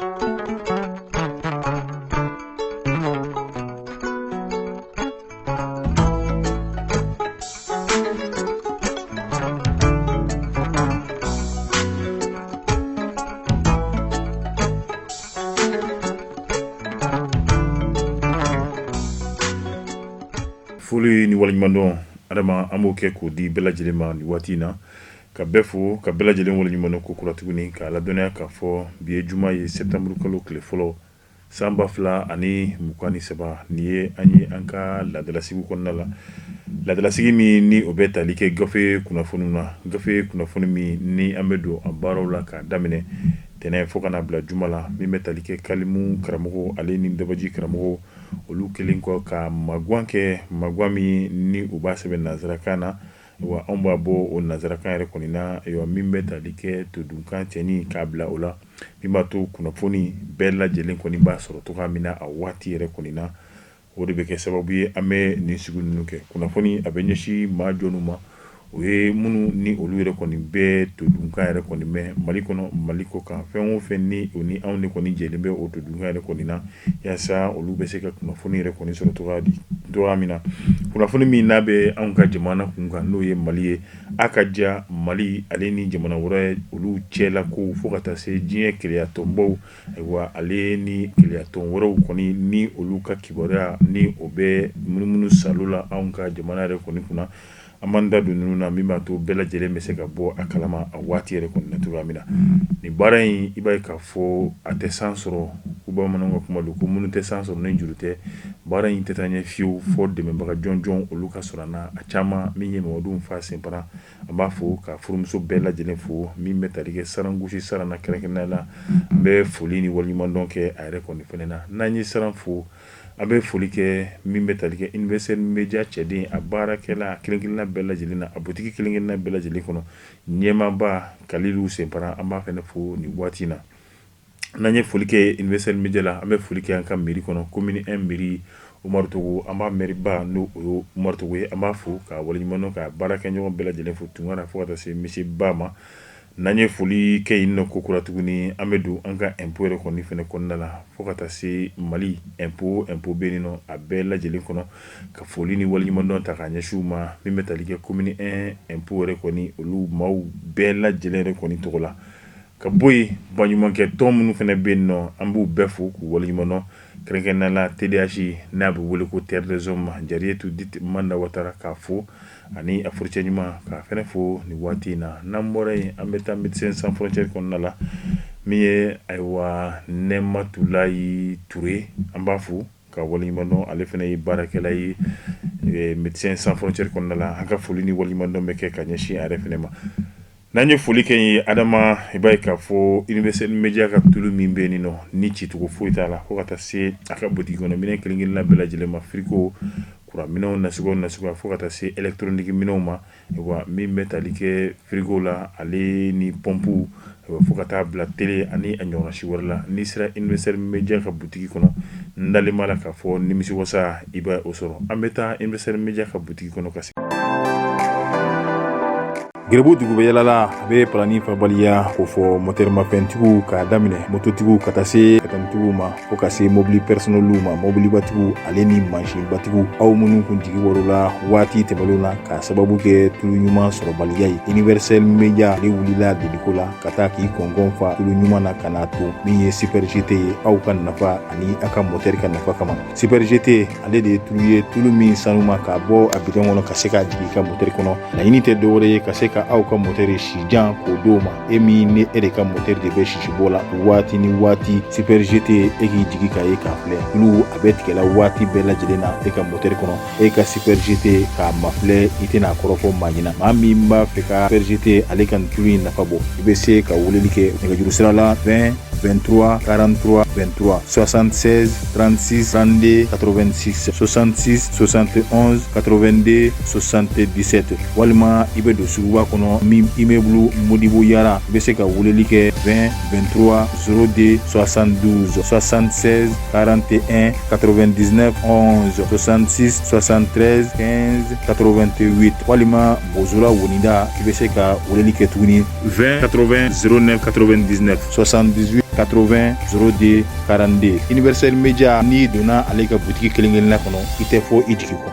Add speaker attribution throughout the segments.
Speaker 1: Foli ni waleɲumandɔn Adama an b'o kɛ k'o di bɛɛ lajɛlen ma nin waati in na ka bɛɛ fo ka bɛɛ lajɛlen waleɲumandɔn ko kura tuguni k'a ladɔnniya k'a fɔ bi ye juma ye septembre kalo tile fɔlɔ san 2023. Nin ye an ye an ka laadalasigi kɔnɔna la, laadalasigi min ni o bɛ tali kɛ gafe kunnafoniw na, gafe kunnafoni min ni an bɛ don a baaraw la k'a daminɛ tɛnɛn fo ka n'a bila juma la, min bɛ tali kɛ kalimu karamɔgɔ ale ni dabaji karamɔgɔ olu kɛlen kɔ ka magwan kɛ, magwan min ni u b'a sɛbɛn nansarakan na. Wa anw b'a bɔ o nansarakan yɛrɛ kɔni na, ayiwa, min bɛ tali kɛ todunkan cɛnin k'a bila o la, min b'a to kunnafoni bɛɛ lajɛlen kɔni b'a sɔrɔ cogoya min na a waati yɛrɛ kɔni na. O de bɛ kɛ sababu ye an bɛ nin sigi ninnu kɛ. Kunnafoni a bɛ ɲɛsin maa jɔnw ma, o ye minnu ni olu yɛrɛ kɔni bɛ todunkan yɛrɛ kɔni mɛn Mali kɔnɔ, Mali kɔ kan, fɛn o fɛn ni o ni anw de kɔni jɛlen bɛ o todunkan yɛrɛ kɔni na, yaasa olu bɛ se ka kunnafoni yɛrɛ kɔni sɔrɔ cogoya di cogoya min na, kunnafoni min n'a bɛ anw ka jamana kun kan, n'o ye Mali ye, a ka ja Mali ale ni jamana wɛrɛ olu cɛla kow, fo ka taa se diɲɛ kelenyatɔnbaw, ayiwa, ale ni kelenyatɔn wɛrɛw kɔni ni olu ka kibaruya ni o bɛ munumunu salo la anw ka jamana yɛrɛ kɔni kunna. An b'an da don ninnu na, min b'a to bɛɛ lajɛlen bɛ se ka bɔ a kalama a waati yɛrɛ kɔni na cogoya min na. Nin baara in, i b'a ye k'a fɔ a tɛ san sɔrɔ, ko bamananw ka kuma don ko minnu tɛ san sɔrɔ ni juru tɛ, baara in tɛ taa ɲɛ fiyewu fo dɛmɛbaga jɔnjɔn olu ka sɔrɔ an na. A caman min ye Mamadu Fa Senpara, an b'a fo ka furumuso bɛɛ lajɛlen fo, min bɛ tali kɛ Sarangosi Saran na kɛrɛnkɛrɛnnenya la. An bɛ foli ni waleɲumandɔn kɛ a yɛrɛ kɔni fana na. N'an ye Saran fo, An bɛ foli kɛ min bɛ tali kɛ Universel Media cɛden, a baarakɛla kelen-kelenna bɛɛ lajɛlen na, a butigi kelen-kelenna bɛɛ lajɛlen kɔnɔ, ɲɛmaaba Kalilu Senpara, an b'a fana fo nin waati in na. N'an ye foli kɛ Universel Media la, an bɛ foli kɛ an ka mairie kɔnɔ, commune 1 mairie, Umaru Togo, an b'a maire ba, n'o o ye Umaru Togo ye, an b'a fo ka waleɲumandɔn, ka baarakɛɲɔgɔn bɛɛ lajɛlen fo, Tunkara fo ka taa se monsieur Ba ma. N'an ye foli kɛ yen nɔ ko kura tuguni, an bɛ don an ka impôt yɛrɛ kɔni fana kɔnɔna la, fo ka taa se Mali impôt impôt bɛ yen nɔ a bɛɛ lajɛlen kɔnɔ, ka foli ni waleɲumandɔn ta k'a ɲɛsin u ma, min bɛ tali kɛ commune 1 impôt yɛrɛ kɔni olu maaw bɛɛ lajɛlen yɛrɛ kɔni tɔgɔ la. Ka bɔ yen, baɲumankɛ tɔn minnu fana bɛ yen nɔ, an b'u bɛɛ fo k'u waleɲumandɔn, kɛrɛnkɛrɛnnenya la TDH, n'a bɛ wele ko Terre des Hommes, Jariyetu dite Manda Watara, k'a fo ani a furucɛ ɲuman, k'a fana fo nin waati in na. N'an bɔra yen, an bɛ taa Médecins Sans Frontières kɔnɔna la, min ye ayiwa Nɛmatulayi Ture, an b'a fo ka waleɲumandɔn. Ale fana ye baarakɛla ye Médecins Sans Frontières kɔnɔna la. An ka foli ni waleɲumandɔn bɛ kɛ ka ɲɛsin a yɛrɛ fana ma. N'an ye foli kɛ ye Adama, i b'a ye k'a fɔ Universel Media ka tulu min bɛ yen nɔ, ni cicogo foyi t'a la, fo ka taa se a ka butigi kɔnɔ minɛn kelen-kelenna bɛɛ lajɛlen ma, frigo, kuran minɛnw nasuguya nasuguya, fo ka taa se électronique minɛnw ma, wa min bɛ tali kɛ frigo la ale ni pɔnpu, fo ka taa bila télé ani a ɲɔgɔnna si wɛrɛ la. N'i sera Universel Media ka butigi kɔnɔ, n dalen b'a la k'a fɔ nimisiwasa i bɛ o sɔrɔ. An bɛ taa Universel Media ka butigi kɔnɔ ka
Speaker 2: Geribu dugu bɛ yalala, a bɛ palani fabaliya ko fɔ motɛrimafɛntigiw, k'a daminɛ mototigiw ka taa se katanitigiw ma, fo ka se mobili pɛrisɔnɛliw ma, mobilibatigiw ale ni mansinbatigiw. Aw minnu kun jigi wɔrɔla waati tɛmɛnlenw na k'a sababu kɛ tulu ɲuman sɔrɔbaliya ye, Universel Media ale wulila deliko la ka taa k'i kɔngɔn fa tulu ɲuman na ka n'a to, min ye Super GT ye, aw ka nafa ani aw ka motɛri ka nafa kama. Super GT ale de ye tulu ye, tulu min sanuma k'a bɔ a bidɔn kɔnɔ ka se k'a jigin i ka motɛri kɔnɔ. Laɲini tɛ dɔwɛrɛ ye ka se ka aw ka motɛri sijan k'o d'o ma. E min ni e de ka motɛri de bɛ sisibɔ la waati ni waati, Super GT, e k'i jigi k'a ye k'a filɛ, tulu a bɛ tigɛla waati bɛɛ lajɛlen na e ka motɛri kɔnɔ. E ka Super GT k'a mafilɛ, i tɛna a kɔrɔfɔ maa ɲɛna. Maa min b'a fɛ ka Super GT ale ka nin tulu in nafa bɔ, i bɛ se ka weleli kɛ nɛgɛjuru sira la 20 23 43 23, 76 36 32 86, 66 71 82 77, walima i bɛ don suguba kɔnɔ min immeuble Modibo Yara, i bɛ se ka weleli kɛ 20 23 02 72, 76 41 99 11, 66 73 15 88, walima Bozora Woninda, i bɛ se ka weleli kɛ tuguni
Speaker 1: 20 80 09 99.
Speaker 2: 78. 80 02 42. Universel Media, n'i donna ale ka butigi kelen kelenna kɔnɔ, i tɛ fɔ i jigi kɔ.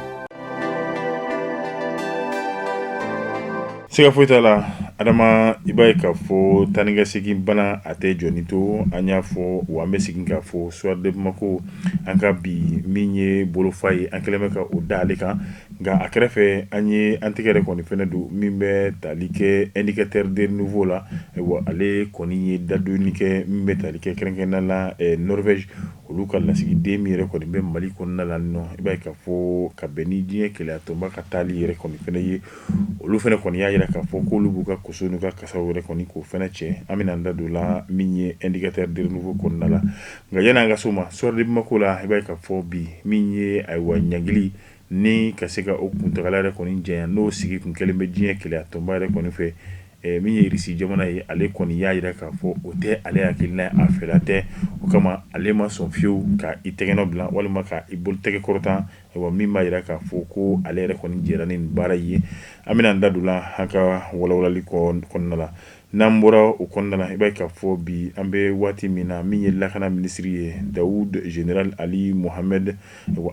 Speaker 1: Siga foyi t'a la, Adama, i b'a ye k'a fɔ taa ni ka segin bana a tɛ jɔni to. An y'a fɔ wa an bɛ segin k'a fɔ, Soir de Bamako, an ka bi min ye bolofa ye, an kɛlen bɛ ka o da ale kan. Nka a kɛrɛfɛ, an ye an tɛgɛ yɛrɛ kɔni fɛnɛ don min bɛ tali kɛ Indicateur de renouveau la. Wa ale kɔni ye dadonni kɛ min bɛ tali kɛ kɛrɛnkɛrɛnnenya la Norvège, olu ka lasigiden min yɛrɛ kɔni bɛ Mali kɔnɔna la nɔ. I b'a ye k'a fɔ ka bɛn ni diɲɛ kelenya tɔnba ka taali yɛrɛ kɔni fɛnɛ ye, olu fɛnɛ kɔni y'a jira k'a fɔ k'olu b'u ka koso n'u ka kasaw yɛrɛ kɔni k'o fɛnɛ cɛ. An bɛna an da don la min ye Indicateur de renouveau kɔnɔna la. Nka yanni an ka s'o ma, Soir de Bamako la, i b'a ye k'a fɔ bi min ye ayiwa ɲangili ni ka se ka o kuntagala yɛrɛ kɔni janya, n'o sigi kun kɛlen bɛ diɲɛ kelenya tɔnba yɛrɛ kɔni fɛ, min ye Irisi jamana ye, ale kɔni y'a jira k'a fɔ o tɛ ale hakilina ye, a fɛla tɛ. O kama ale ma sɔn fiyewu ka i tɛgɛnɔ bila walima ka i bolo tɛgɛ kɔrɔta, ayiwa min b'a jira k'a fɔ ko ale yɛrɛ kɔni jɛra ni nin baara ye. An bɛna an da don la an ka walawalali kɔnɔna la. N'an bɔra o kɔnɔna la, i b'a ye k'a fɔ bi an bɛ waati min na, min ye lakana minisiri ye, Dawud Général Ali Mohamed,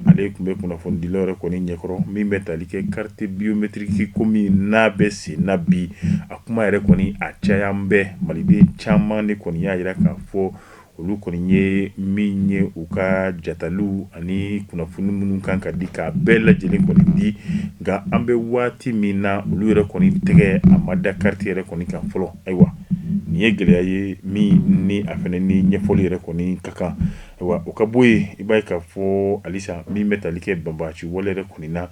Speaker 1: ale tun bɛ kunnafonidilaw yɛrɛ kɔni ɲɛkɔrɔ min bɛ tali kɛ carte biométrique ko min n'a bɛ sen na bi. A kuma yɛrɛ kɔni a caya bɛ maliden caman de kɔni y'a jira k'a fɔ olu kɔni ye min ye u ka jataliw ani kunnafoni minnu kan ka di k'a bɛɛ lajɛlen kɔni di. Nka an bɛ waati min na, olu yɛrɛ kɔni tɛgɛ a ma da carte yɛrɛ kɔni kan fɔlɔ. Ayiwa, nin ye gɛlɛya ye min ni a fana ni ɲɛfɔli yɛrɛ kɔni ka kan. Ayiwa, o ka bɔ yen, i b'a ye k'a fɔ halisa min bɛ tali kɛ banbaanci wale yɛrɛ kɔni na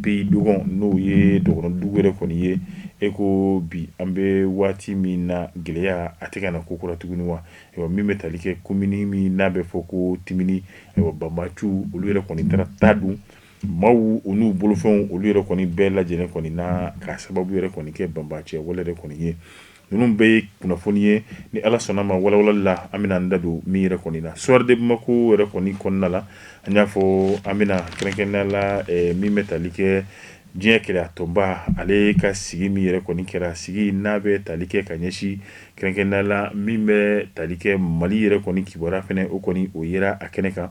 Speaker 1: Pays Dogon, n'o ye dɔgɔnɔdugu yɛrɛ kɔni ye, e ko bi an bɛ waati min na, gɛlɛya a tɛ ka na ko kura tuguni wa. Min bɛ tali kɛ commune min n'a bɛ fɔ ko Timini, ayiwa banbaanciw olu yɛrɛ kɔni taara taa don maaw u n'u bolofɛnw olu yɛrɛ kɔni bɛɛ lajɛlen kɔni na, ka sababu yɛrɛ kɔni kɛ banbaanciya wale yɛrɛ kɔni ye. Ninnu bɛɛ ye kunnafoni ye, ni Ala sɔnna ma, walawalali la an bɛna an da don min yɛrɛ kɔni na Soir de Bamako yɛrɛ kɔni kɔnɔna la. An y'a fɔ an bɛna kɛrɛnkɛrɛnnenya la min bɛ tali kɛ diɲɛ kelenya tɔnba ale ka sigi min yɛrɛ kɔni kɛra, sigi n'a bɛ tali kɛ ka ɲɛsin kɛrɛnkɛrɛnnenya la min bɛ tali kɛ Mali yɛrɛ kɔni kibaruya fana, o kɔni o yera a kɛnɛ kan.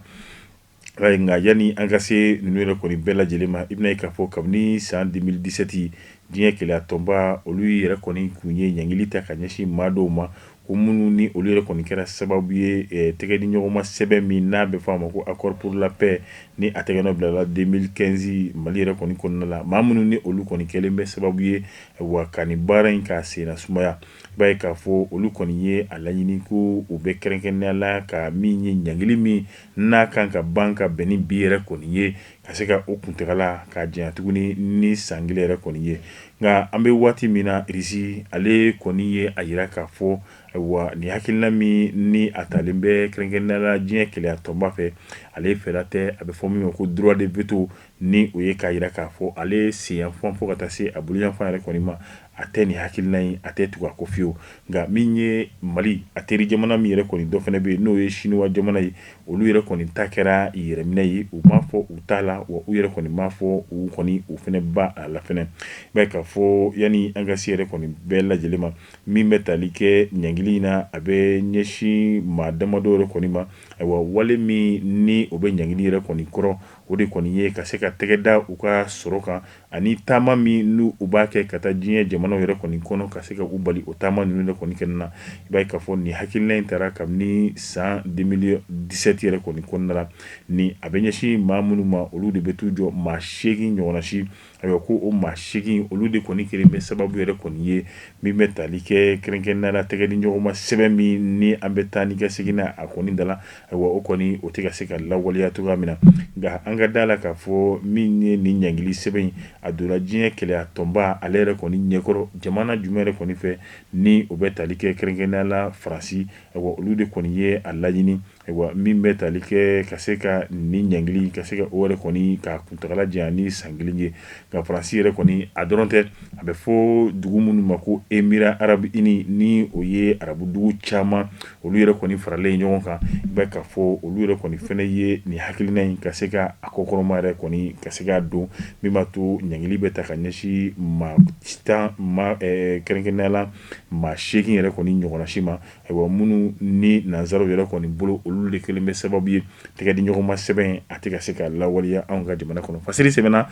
Speaker 1: Nka yanni an ka se ninnu yɛrɛ kɔni bɛɛ lajɛlen ma, i bɛna ye k'a fɔ kabini san 2017, diɲɛ kelenya tɔnba olu yɛrɛ kɔni kun ye ɲangili ta ka ɲɛsin maa dɔw ma, ko minnu ni olu yɛrɛ kɔni kɛra sababu ye tɛgɛ di ɲɔgɔnma sɛbɛn min n'a bɛ fɔ a ma ko accord pour la paix, ni a tɛgɛnɔ bilala 2015 Mali yɛrɛ kɔni kɔnɔna la, maa minnu ni olu kɔni kɛlen bɛ sababu ye wa ka nin baara in k'a senna sumaya. I b'a ye k'a fɔ olu kɔni ye a laɲini ko u bɛ kɛrɛnkɛrɛnnenya la ka min ye ɲangili min n'a kan ka ban ka bɛn ni bi yɛrɛ kɔni ye, ka se ka o kuntagala k'a janya tuguni ni san kelen yɛrɛ kɔni ye. Nka an bɛ waati min na, Irisi ale kɔni ye a jira k'a fɔ wa nin hakilina min ni a talen bɛ kɛrɛnkɛrɛnnenya la diɲɛ kelenya tɔnba fɛ, ale fɛla tɛ. A bɛ fɔ min ma ko droit de veto, ni o ye k'a jira k'a fɔ ale senyanfan fo ka taa se a boloyanfan yɛrɛ kɔni ma, a tɛ nin hakilina in, a tɛ tugu a kɔ fiyewu. Nka min ye Mali a teri jamana min yɛrɛ kɔni dɔ fana bɛ yen, n'o ye Siniwa jamana ye, olu yɛrɛ kɔni ta kɛra yɛrɛminɛ ye. U m'a fɔ u t'a la, wa u yɛrɛ kɔni m'a fɔ u kɔni u fana ba a la fana. I b'a ye k'a fɔ yanni an ka se yɛrɛ kɔni bɛɛ lajɛlen ma, min bɛ tali kɛ ɲangili in na, a bɛ ɲɛsin maa damadɔ yɛrɛ kɔni ma. Ayiwa, wale min ni o bɛ ɲangili yɛrɛ kɔni kɔrɔ, o de kɔni ye ka se ka tɛgɛ da u ka sɔrɔ kan ani taama min n'u u b'a kɛ ka taa diɲɛ jamanaw yɛrɛ kɔni kɔnɔ, ka se ka u bali o taama ninnu yɛrɛ kɔni kɛnɛ na. I b'a ye k'a fɔ nin hakilina in taara kabini san 2017 yɛrɛ kɔni kɔnɔna la. Ni a bɛ ɲɛsin maa minnu ma, olu de bɛ t'u jɔ maa 8 ɲɔgɔnna si. Ayiwa, ko o maa 8 olu de kɔni kɛlen bɛ sababu yɛrɛ kɔni ye min bɛ tali kɛ kɛrɛnkɛrɛnnenya la tɛgɛ di ɲɔgɔnma sɛbɛn min ni an bɛ taa ni ka segin na a kɔni da la. Ayiwa, o kɔni o tɛ ka se ka lawaleya cogoya min na. Nka an ka da la k'a fɔ min ye nin ɲangili sɛbɛn in, a donna diɲɛ kelenya tɔnba ale yɛrɛ kɔni ɲɛkɔrɔ jamana jumɛn yɛrɛ kɔni fɛ, ni o bɛ tali kɛ kɛrɛnkɛrɛnnenya la Faransi. Ayiwa, olu de kɔni ye a laɲini. Ayiwa, min bɛ tali kɛ ka se ka nin ɲangili ka se ka o yɛrɛ kɔni ka kuntagala janya ni san kelen ye. Nka Faransi yɛrɛ kɔni a dɔrɔn tɛ, a bɛ fɔ dugu minnu ma ko Émirats arabes unis, ni o ye arabu dugu caman, olu yɛrɛ kɔni faralen ɲɔgɔn kan. I b'a ye k'a fɔ olu yɛrɛ kɔni fana ye nin hakilina in ka se ka a kɔkɔrɔma yɛrɛ kɔni ka se k'a don, min b'a to ɲangili bɛ ta ka ɲɛsin maa 10 ma, kɛrɛnkɛrɛnnenya la maa 8 yɛrɛ kɔni ɲɔgɔnna si ma. Ayiwa, minnu ni nansaraw yɛrɛ kɔni bolo, olu de kɛlen bɛ sababu ye tɛgɛdiɲɔgɔnma sɛbɛn a tɛ ka se ka lawaleya anw ka jamana kɔnɔ. Fasiri sɛbɛnna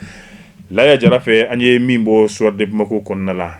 Speaker 1: Laya Jara fɛ, an ye min bɔ Soir de Bamako kɔnɔna la.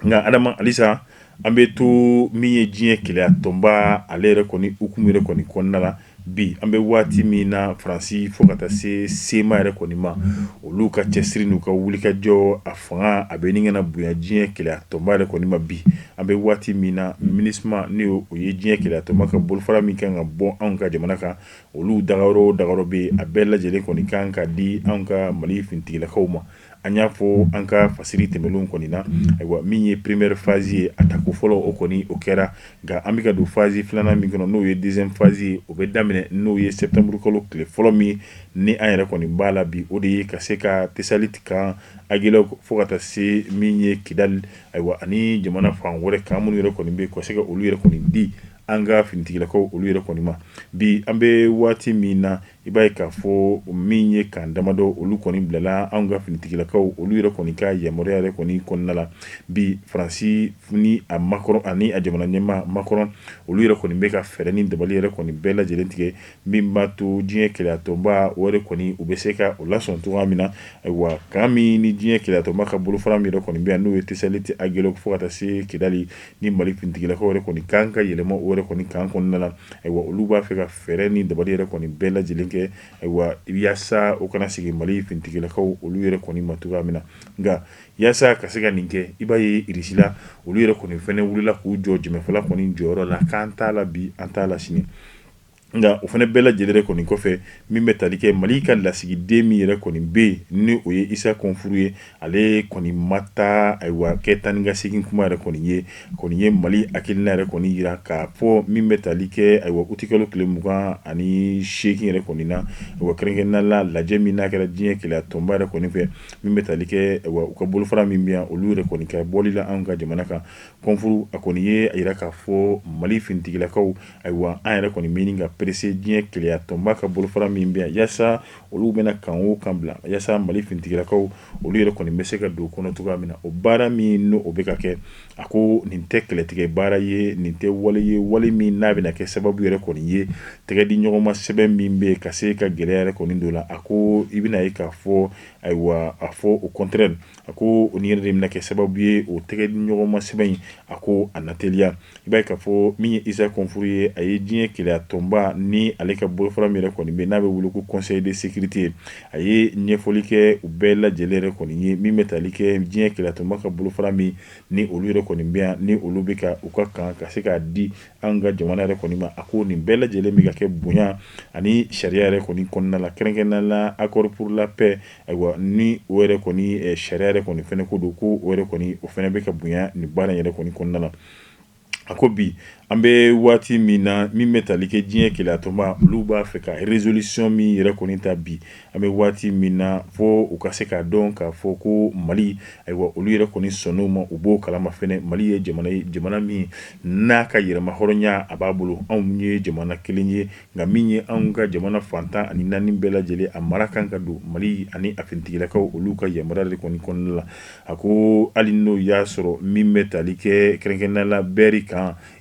Speaker 1: Nka Adama, halisa an bɛ to min ye diɲɛ kelenya tɔnba ale yɛrɛ kɔni hukumu yɛrɛ kɔni kɔnɔna la. Bi an bɛ waati min na, Faransi fo ka taa se CMA yɛrɛ kɔni ma, olu ka cɛsiri n'u ka wulikajɔ, a fanga a bɛ ɲini ka na bonya diɲɛ kelenya tɔnba yɛrɛ kɔni ma. Bi an bɛ waati min na, MINUSMA, ni o ye diɲɛ kelenya tɔnba ka bolofara min kan ka bɔ anw ka jamana kan, olu dagayɔrɔ o dagayɔrɔ bɛ yen, a bɛɛ lajɛlen kɔni kan ka di anw ka Mali finitigilakaw ma. An y'a fɔ an ka fasiri tɛmɛnlenw kɔni na. Ayiwa, min ye première phase ye, a tako fɔlɔ, o kɔni o kɛra. Nka an bɛ ka don phase filanan min kɔnɔ, n'o ye deuxième phase ye, o bɛ daminɛ n'o ye septembre kalo tile fɔlɔ min ni an yɛrɛ kɔni b'a la bi, o de ye ka se ka Tesaliti kan, Aguelhok, fo ka taa se min ye Kidali, ayiwa, ani jamana fan wɛrɛ kan minnu yɛrɛ kɔni bɛ ka se ka olu yɛrɛ kɔni di an ka finitigilakaw olu yɛrɛ kɔni ma. Bi an bɛ waati min na, i b'a ye k'a fɔ min ye kan damadɔ, olu kɔni bilala anw ka finitigilakaw olu yɛrɛ kɔni ka yamaruya yɛrɛ kɔni kɔnɔna la. Bi Faransi ni a Macron ani a jamana ɲɛmaa Macron, olu yɛrɛ kɔni bɛ ka fɛɛrɛ ni dabali yɛrɛ kɔni bɛɛ lajɛlen tigɛ min b'a to diɲɛ kelenya tɔnba o yɛrɛ kɔni u bɛ se ka o lasɔn cogoya min na. Ayiwa, kan min ni diɲɛ kelenya tɔnba ka bolofara min yɛrɛ kɔni bɛ yan, n'o ye Tesaliti, Aguelhok fo ka taa se Kidali, ni Mali finitigilakaw yɛrɛ kɔni kan ka yɛlɛma o yɛrɛ kɔni kan kɔnɔna la. Ayiwa, olu b'a fɛ ka fɛɛrɛ ni dabali yɛrɛ kɔni bɛɛ lajɛlen kɛ, ayiwa, yaasa o kana sigi Mali finitigilakaw olu yɛrɛ kɔni ma cogoya min na. Nka yaasa ka se ka nin kɛ, i b'a ye Irisila olu yɛrɛ kɔni fɛnɛ wulila k'u jɔ jɛmɛfɔla kɔni jɔyɔrɔ la, k'an t'a la bi, an t'a la sini. Nka o fana bɛɛ lajɛlen kɔni kɔfɛ, min bɛ tali kɛ Mali ka lasigiden min yɛrɛ kɔni bɛ yen, ni o ye Isa Kɔnfuru ye, ale kɔni ma taa, ayiwa, kɛ taa ni ka segin kuma yɛrɛ kɔni ye kɔni ye Mali hakilina yɛrɛ kɔni jira k'a fɔ min bɛ tali kɛ, ayiwa, utikalo tile 28 yɛrɛ kɔni na, ayiwa, kɛrɛnkɛrɛnnenya la lajɛ min n'a kɛra diɲɛ kelenya tɔnba yɛrɛ kɔni fɛ, min bɛ tali kɛ, ayiwa, u ka bolofara min bɛ yan, olu yɛrɛ kɔni ka bɔli la anw ka jamana kan. Kɔnfuru a kɔni ye a jira k'a fɔ Mali finitigilakaw, ayiwa, an yɛrɛ kɔni bɛ ɲini ka perese diɲɛ kelenya tɔnba ka bolofara min bɛ yan, yaasa olu bɛna kan o kan bila, yaasa Mali finitigilakaw olu yɛrɛ kɔni bɛ se ka don kɔnɔ cogoya min na. O baara min n'o bɛ ka kɛ, a ko nin tɛ kɛlɛtigɛ baara ye, nin tɛ wale ye, wale min n'a bɛna kɛ sababu yɛrɛ kɔni ye tɛgɛ di ɲɔgɔnma sɛbɛn min bɛ ka se ka gɛlɛya yɛrɛ kɔni don la. A ko i bɛna ye k'a fɔ, ayiwa, a fɔ au contraire, a ko o ni yɛrɛ de bɛna kɛ sababu ye o tɛgɛ di ɲɔgɔnma sɛbɛn in, a ko a na teliya. I b'a ye k'a fɔ min ye Isa Kɔnfuru ye, a ye diɲɛ kelenya tɔnba ni ale ka bolofara min yɛrɛ kɔni bɛ n'a bɛ wele ko Conseil de sécurité ye, a ye ɲɛfɔli kɛ u bɛɛ lajɛlen yɛrɛ kɔni ye min bɛ tali kɛ diɲɛ kelenya tɔnba ka bolofara min ni olu yɛrɛ kɔni bɛ yan, ni olu bɛ ka u ka kan ka se k'a di an ka jamana yɛrɛ kɔni ma. A ko nin bɛɛ lajɛlen bɛ ka kɛ bonya ani sariya yɛrɛ kɔni kɔnɔna la, kɛrɛnkɛrɛnnenya la accord pour la paix. Ayiwa, ni o yɛrɛ kɔni sariya yɛrɛ kɔni fɛnɛ ko don, ko o yɛrɛ kɔni o fɛnɛ bɛ ka bonya nin baara yɛrɛ kɔni kɔnɔna la. A ko bi an bɛ waati min na, min bɛ tali kɛ diɲɛ kelenya tɔnba, olu b'a fɛ ka résolution min yɛrɛ kɔni ta bi an bɛ waati min na, fo u ka se k'a dɔn k'a fɔ ko Mali, ayiwa, olu yɛrɛ kɔni sɔnn'o ma, u b'o kalama fɛnɛ. Mali ye jamana ye, jamana min n'a ka yɛrɛmahɔrɔnya a b'a bolo. Anw ye jamana kelen ye, nka min ye anw ka jamana fan 14 bɛɛ lajɛlen, a mara kan ka don Mali ani a finitigilakaw olu ka yamaruya de kɔni kɔnɔna la. A ko hali n'o y'a sɔrɔ min bɛ tali kɛ kɛrɛnkɛrɛnnenya la Bɛri kan,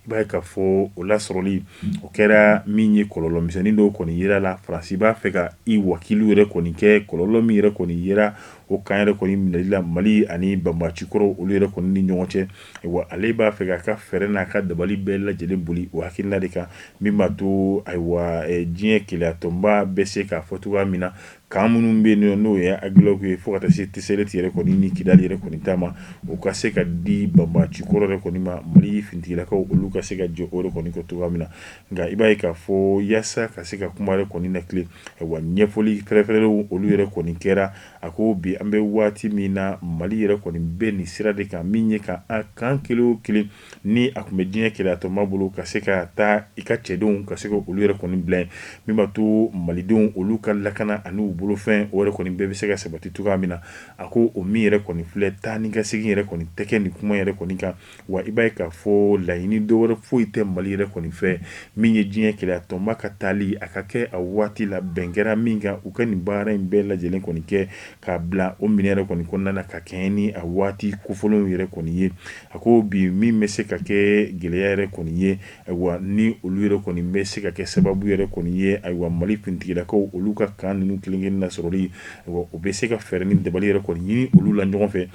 Speaker 1: i b'a ye k'a fɔ o lasɔrɔli o kɛra min ye kɔlɔlɔ misɛnnin dɔw kɔni yera la. Faransi b'a fɛ ka i wakilu yɛrɛ kɔni kɛ kɔlɔlɔ min yɛrɛ kɔni yera o kan yɛrɛ kɔni minɛli la Mali ani banbacikɔrɔw olu yɛrɛ kɔni ni ɲɔgɔn cɛ. Wa ale b'a fɛ k'a ka fɛɛrɛ n'a ka dabali bɛɛ lajɛlen boli o hakilina de kan, min b'a to, ayiwa, diɲɛ kelenya tɔnba bɛ se k'a fɔ cogoya min na, kan minnu bɛ yen n'o ye Aguelhok ye fo ka taa se Tesaliti yɛrɛ kɔni ni Kidali yɛrɛ kɔni ta ma, o ka se ka di banbacikɔrɔ yɛrɛ kɔni ma, Mali finitigilakaw olu ka se ka jɔ o yɛrɛ kɔni kɔ cogoya min na. Nka i b'a ye k'a fɔ yaasa ka se ka kuma yɛrɛ kɔni latilen, ayiwa, ɲɛfɔli fɛrɛfɛrɛlenw olu yɛrɛ kɔni kɛra. A ko bi an bɛ waati min na, Mali yɛrɛ kɔni bɛ nin sira de kan, min ye ka a kan kelen o kelen ni a tun bɛ diɲɛ kelenya tɔnba bolo, ka se ka taa i ka cɛdenw ka se ka olu yɛrɛ kɔni bila yen, min b'a to malidenw olu ka lakana ani u bolo. bolofɛn o yɛrɛ kɔni bɛɛ bɛ se ka sabati cogoya min na. A ko o min yɛrɛ kɔni filɛ, taa ni ka segin yɛrɛ kɔni tɛ kɛ nin kuma yɛrɛ kɔni kan. Wa i b'a ye k'a fɔ laɲini dɔwɛrɛ foyi tɛ Mali yɛrɛ kɔni fɛ, min ye diɲɛ kelenya tɔnba ka taali a ka kɛ a waati la, bɛn kɛra min kan, u ka nin baara in bɛɛ lajɛlen kɔni kɛ k'a bila o minɛn yɛrɛ kɔni kɔnɔna na ka kɛɲɛ ni a waati kofɔlenw yɛrɛ kɔni ye. A ko bi min bɛ se ka kɛ gɛlɛya yɛrɛ kɔni ye, ayiwa, ni olu yɛrɛ kɔni bɛ se ka kɛ sababu yɛrɛ kɔni ye, ayiwa, Mali finitigilakaw olu ka camp ninnu kelen-kelen lasɔrɔli, ayiwa, u bɛ se ka fɛɛrɛ ni dabali yɛrɛ kɔni ɲini olu la ɲɔgɔn fɛ,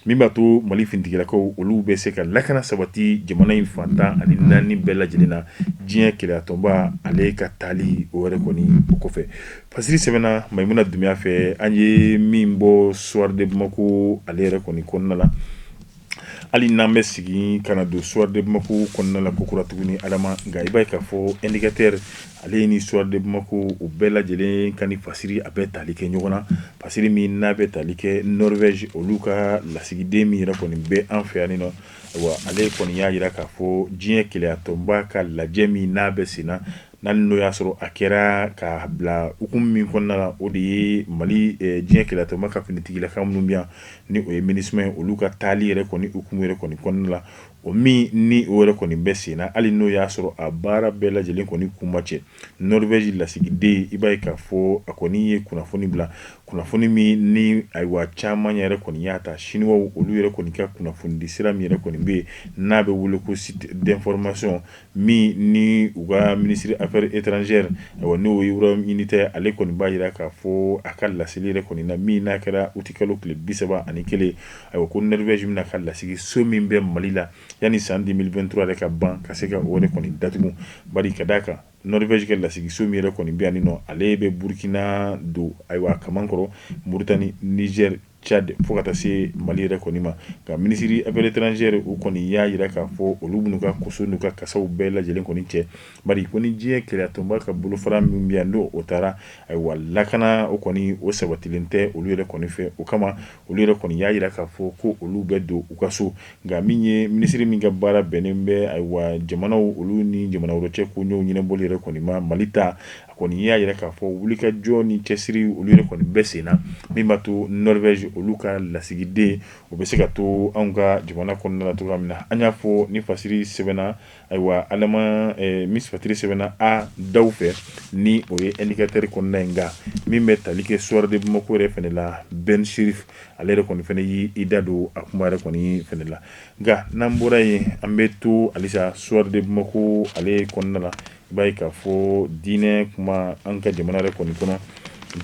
Speaker 1: min b'a to Mali finitigilakaw olu bɛ se ka lakana sabati jamana in fan 14 bɛɛ lajɛlen na, diɲɛ kelenya tɔnba ale ka taali o yɛrɛ kɔni o kɔfɛ. Fasiri sɛbɛnna Mayimuna Dunbiya fɛ, an ye min bɔ Soir de Bamako ale yɛrɛ kɔni kɔnɔna la. Hali n'an bɛ segin ka na don Soir de Bamako kɔnɔna la kokura tuguni Adama, nka i b'a ye k'a fɔ Indicateur ale ni Soir de Bamako u bɛɛ lajɛlen ka ni fasiri a bɛ tali kɛ ɲɔgɔn na. Fasiri min n'a bɛ tali kɛ Norvège olu ka lasigiden min yɛrɛ kɔni bɛ an fɛ yan nɔ, wa ale kɔni y'a jira k'a fɔ diɲɛ kelenya tɔnba ka lajɛ min n'a bɛ sen na, n'ali n'o y'a sɔrɔ a kɛra k'a bila hukumu min kɔnɔna la, o de ye Mali diɲɛ kelenya tɔnba ka finitigilaka minnu bɛ yan ni o ye MINUSMA ye, olu ka taali yɛrɛ kɔni hukumu yɛrɛ kɔni kɔnɔna la, o min ni o yɛrɛ kɔni bɛ sen na, hali n'o y'a sɔrɔ a baara bɛɛ lajɛlen kɔni kun ma cɛ. Norvège lasigiden, i b'a ye k'a fɔ a kɔni ye kunnafoni bila, kunnafoni min ni ayiwa caman yɛrɛ kɔni y'a ta Chinois olu yɛrɛ kɔni ka kunnafonidi sira min yɛrɛ kɔni bɛ yen n'a bɛ wele ko site d'information min ni u ka ministre affaires étrangères, ayiwa, n'o ye Ibrahim Unité, ale kɔni b'a jira k'a fɔ a ka laseli yɛrɛ kɔni na min n'a kɛra utikalo tile 31, ayiwa, ko Norvège bɛna ka lasigiso min bɛ Mali la yanni san 2023 yɛrɛ ka ban, ka se ka o yɛrɛ kɔni datugu. Bari ka d'a kan Norvège ka lasigiso min yɛrɛ kɔni bɛ yan nɔ, ale bɛ Burkina don, ayiwa, kamankɔrɔ, Mauritanie, Niger, Tchad, fo ka taa se Mali yɛrɛ kɔni ma. Nka ministre affaires étrangères u kɔni y'a jira k'a fɔ olu b'u ka koso n'u ka kasaw bɛɛ lajɛlen kɔni cɛ, bari ko ni diɲɛ kelenya tɔnba ka bolofara min bɛ yan n'o o taara, ayiwa, lakana o kɔni o sabatilen tɛ olu yɛrɛ kɔni fɛ. O kama olu yɛrɛ kɔni y'a jira k'a fɔ ko olu bɛ don u ka so. Nka min ye minisiri min ka baara bɛnnen bɛ, ayiwa, jamanaw olu ni jamana wɛrɛ cɛ koɲɛw ɲɛnabɔli yɛrɛ kɔni ma, Mali ta, a kɔni y'a jira k'a fɔ wulikajɔ ni cɛsiri olu yɛrɛ kɔni bɛ sen na min b'a to Norvège olu ka lasigiden o bɛ se ka to anw ka jamana kɔnɔna la cogoya min na. An y'a fɔ ni fasiri sɛbɛnna, ayiwa, Adama, min fasiri sɛbɛnna a daw fɛ ni o ye Indicateur kɔnɔna ye. Nka min bɛ tali kɛ Soir de Bamako yɛrɛ fana la, Ben Chérif ale yɛrɛ kɔni fana y'i da don a kuma yɛrɛ kɔni fana la. Nka n'an bɔra yen, an bɛ to halisa Soir de Bamako ale kɔnɔna la. I b'a ye k'a fɔ diinɛ kuma an ka jamana yɛrɛ kɔni kɔnɔ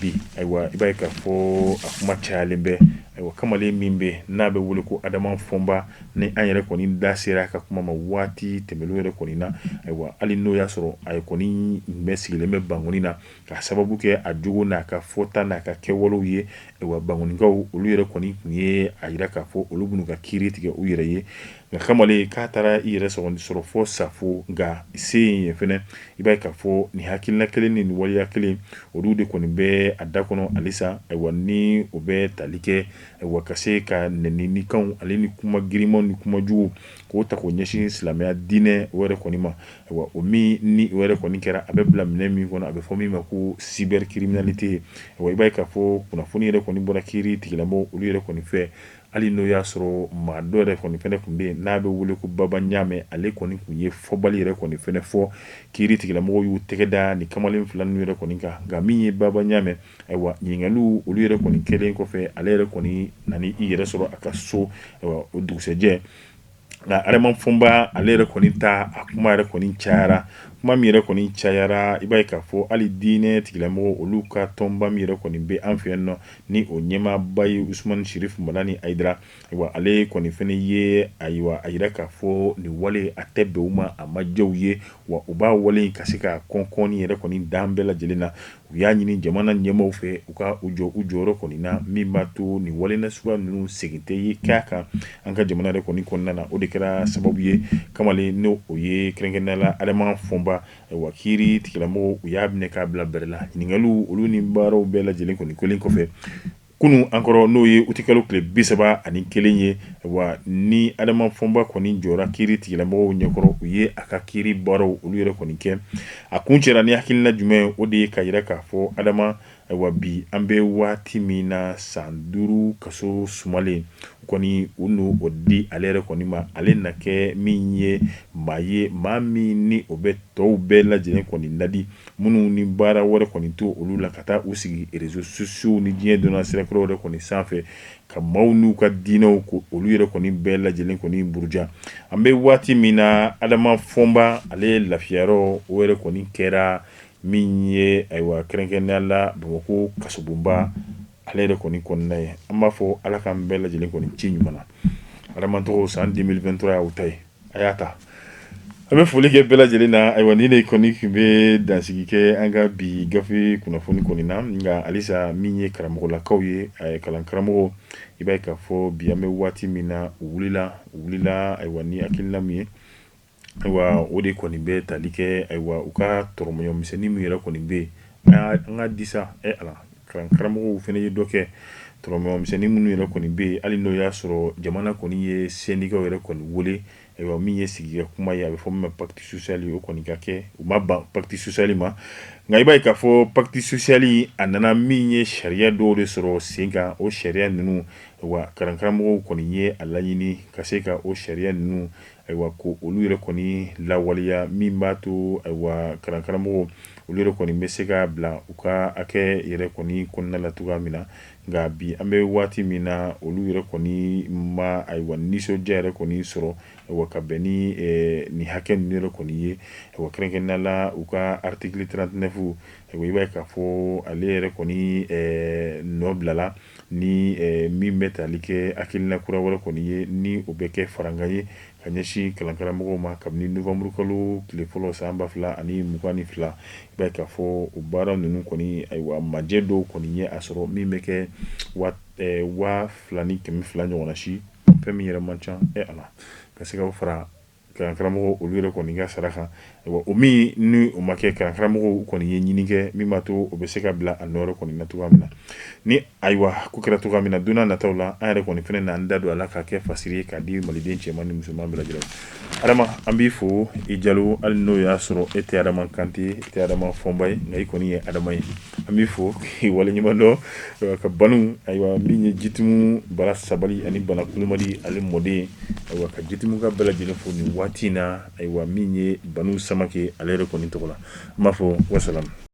Speaker 1: bi, ayiwa, i b'a ye k'a fɔ a kuma cayalen bɛ. Ayiwa, kamalen min bɛ n'a bɛ wele ko Adama Fɔnba, ni an yɛrɛ kɔni da sera a ka kuma ma waati tɛmɛnen yɛrɛ kɔni na, ayiwa, hali n'o y'a sɔrɔ a kɔni bɛ sigilen bɛ Bankoni na k'a sababu kɛ a jogo n'a ka fɔta n'a ka kɛwalew ye, ayiwa, Bankonikaw olu yɛrɛ kɔni tun ye a jira k'a fɔ olu b'u ka kiiri tigɛ u yɛrɛ ye. Nka kamalen k'a taara i yɛrɛ sɔrɔ fɔ Safo, nka se yen fana, i b'a ye k'a fɔ nin hakilina kelen ni nin waleya kelen olu de kɔni bɛ a da kɔnɔ halisa. Ayiwa, ni o bɛ tali kɛ, ayiwa, ka se ka nɛninikanw ale ni kuma girinmanw ni kuma jugu k'o ta k'o ɲɛsin silamɛya diinɛ o yɛrɛ kɔni ma, ayiwa, o min ni o yɛrɛ kɔni kɛra, a bɛ bila minɛn min kɔnɔ, a bɛ fɔ min ma ko cybercriminalité. Ayiwa, i b'a ye k'a fɔ kunnafoni yɛrɛ kɔni bɔra kiiri tigilamɔgɔw olu yɛrɛ kɔni fɛ, hali n'o y'a sɔrɔ maa dɔ yɛrɛ kɔni fɛnɛ tun bɛ yen n'a bɛ wele ko Baba Ɲamɛ, ale kɔni tun ye fɔbali yɛrɛ kɔni fɛnɛ fɔ. Kiiri tigilamɔgɔw y'u tɛgɛ da ni kamalen fila ninnu yɛrɛ kɔni kan. Nka min ye Baba Ɲamɛ, ayiwa, ɲininkaliw olu yɛrɛ kɔni kɛlen kɔfɛ, ale yɛrɛ kɔni nana i yɛrɛ sɔrɔ a ka so, ayiwa, o dugusɛjɛ. Nka Adama Fɔnba ale yɛrɛ kɔni ta, a kuma yɛrɛ kɔni cayara. Kuma min yɛrɛ kɔni cayara, i b'a ye k'a fɔ hali diinɛ tigilamɔgɔw olu ka tɔnba min yɛrɛ kɔni bɛ an fɛ yan nɔ, ni o ɲɛmaaba ye Usumani Sirifu Madani Hayidara, ayiwa, ale kɔni fɛnɛ ye, ayiwa, a jira k'a fɔ nin wale a tɛ bɛn u ma, a ma diya u ye, wa u b'a wale in ka se ka kɔnkɔnni yɛrɛ kɔni dan bɛɛ lajɛlen na. U y'a ɲini jamana ɲɛmaaw fɛ u ka u jɔ u jɔyɔrɔ kɔni na, min b'a to nin wale nasuguya ninnu segin tɛ ye k'a kan an ka jamana yɛrɛ kɔni kɔnɔna na. O de kɛra sababu ye kamalen n'o o ye kɛrɛnkɛrɛnnenya la Adama Fɔnba, ayiwa, kiiri tigilamɔgɔw u y'a minɛ k'a bila bɛrɛ la. Ɲininkaliw olu ni baaraw bɛɛ lajɛlen kɔni kɛlen kɔfɛ kunun an kɔrɔ, n'o ye utikalo tile 31 ye, wa ni Adama Fɔnba kɔni jɔra kiiri tigilamɔgɔw ɲɛkɔrɔ, u ye a ka kiiri baaraw olu yɛrɛ kɔni kɛ. A kuncɛra ni hakilina jumɛn? O de ye ka jira k'a fɔ Adama, Ayiwa, bi an bɛ waati min na, san 5 kaso sumalen kɔni, u n'o o di ale yɛrɛ kɔni ma. Ale na kɛ min ye maa ye, maa min ni o bɛ tɔw bɛɛ lajɛlen kɔni nadi, minnu ni baara wɛrɛ kɔni to olu la, ka taa u sigi réseaux sociaux ni diɲɛ donna sirakɔrɔ yɛrɛ kɔni sanfɛ, ka maaw n'u ka diinɛw ko olu yɛrɛ kɔni bɛɛ lajɛlen kɔni buruja. An bɛ waati min na, Adama Fɔnba, ale ye lafiyayɔrɔ o yɛrɛ kɔni kɛra min ye, ayiwa, kɛrɛnkɛrɛnnenya la Bamakɔ kasobonba ale yɛrɛ kɔni kɔnɔna ye. An b'a fɔ Ala k'an bɛɛ lajɛlen kɔni ci ɲuman na. Adama tɔgɔ, san 2023 y'aw ta ye, a y'a ta. An bɛ foli kɛ bɛɛ lajɛlen na. Ayiwa, ni de kɔni tun bɛ dansigi kɛ an ka bi gafe kunnafoni kɔni na. Nka halisa, min ye karamɔgɔlakaw ye, kalan karamɔgɔ, i b'a ye k'a fɔ bi an bɛ waati min na, u wulila, ayiwa, ni hakilina min ye, ayiwa, o de kɔni bɛ tali kɛ, ayiwa, u ka tɔrɔmɔɲɔ misɛnnin min yɛrɛ kɔni bɛ yen, an ka disa ala kalan karamɔgɔw fana ye dɔ kɛ tɔrɔmɔɲɔ misɛnnin minnu yɛrɛ kɔni bɛ yen, hali n'o y'a sɔrɔ jamana kɔni ye syndicats yɛrɛ kɔni wele, ayiwa, min ye sigi ka kuma ye, a bɛ fɔ min ma pacte social, o kɔni ka kɛ. U ma ban pacte social ma, nka i b'a ye k'a fɔ pacte social a nana min ye sariya dɔw de sɔrɔ sen kan. O sariya ninnu, ayiwa, kalankaramɔgɔw kɔni ye a laɲini ka se ka o sariya ninnu, ayiwa, ko olu yɛrɛ kɔni lawaleya, min b'a to, ayiwa, kalankaramɔgɔw olu yɛrɛ kɔni bɛ se ka bila u ka hakɛ yɛrɛ kɔni kɔnɔna la cogoya min na. Nka bi an bɛ waati min na, olu yɛrɛ kɔni ma, ayiwa, nisɔndiya yɛrɛ kɔni sɔrɔ, ayiwa, ka bɛn ni nin hakɛ ninnu yɛrɛ kɔni ye. Ayiwa, kɛrɛnkɛrɛnnenya la u ka article 39, ayiwa, i b'a ye k'a fɔ ale yɛrɛ kɔni nɔ bilala ni min bɛ tali kɛ hakilina kura wɛrɛ kɔni ye, ni o bɛ kɛ farankan ye ka ɲɛsin kalankaramɔgɔw ma kabini novembre kalo tile fɔlɔ san 2022. I b'a ye k'a fɔ o baara ninnu kɔni, ayiwa, majɛ dɔw kɔni ye a sɔrɔ min bɛ kɛ 2200 ɲɔgɔnna si, fɛn min yɛrɛ man ca ala ka se ka fara kalankaramɔgɔ olu yɛrɛ kɔni ka sara kan. O min ni o ma kɛ, kalankaramɔgɔw kɔni ye ɲini kɛ min b'a to o bɛ se ka bila a nɔ kɔni na cogoya min na. Ni, ayiwa, ko kɛra cogoya min na, don nataw la, an yɛrɛ kɔni fana n'an da don a la k'a kɛ fasiri ye k'a di maliden cɛman ni musoman bɛɛ lajɛlen. Adama, an b'i fo i jalo, hali n'o y'a sɔrɔ e tɛ Adama Kante, e tɛ Adama Fɔnba ye, nka i kɔni ye Adama ye. An b'i fo k'i waleɲuman dɔn ka banu. Ayiwa, min ye Jitumu Bara Sabali ani Bana Kulubali ale mɔden, ayiwa, ka Jitumu ka bɛɛ lajɛlen fo nin waati in na, ayiwa, min ye Banu Samakɛ ale yɛrɛ kɔni tɔgɔ la, an b'a fɔ wasalamu.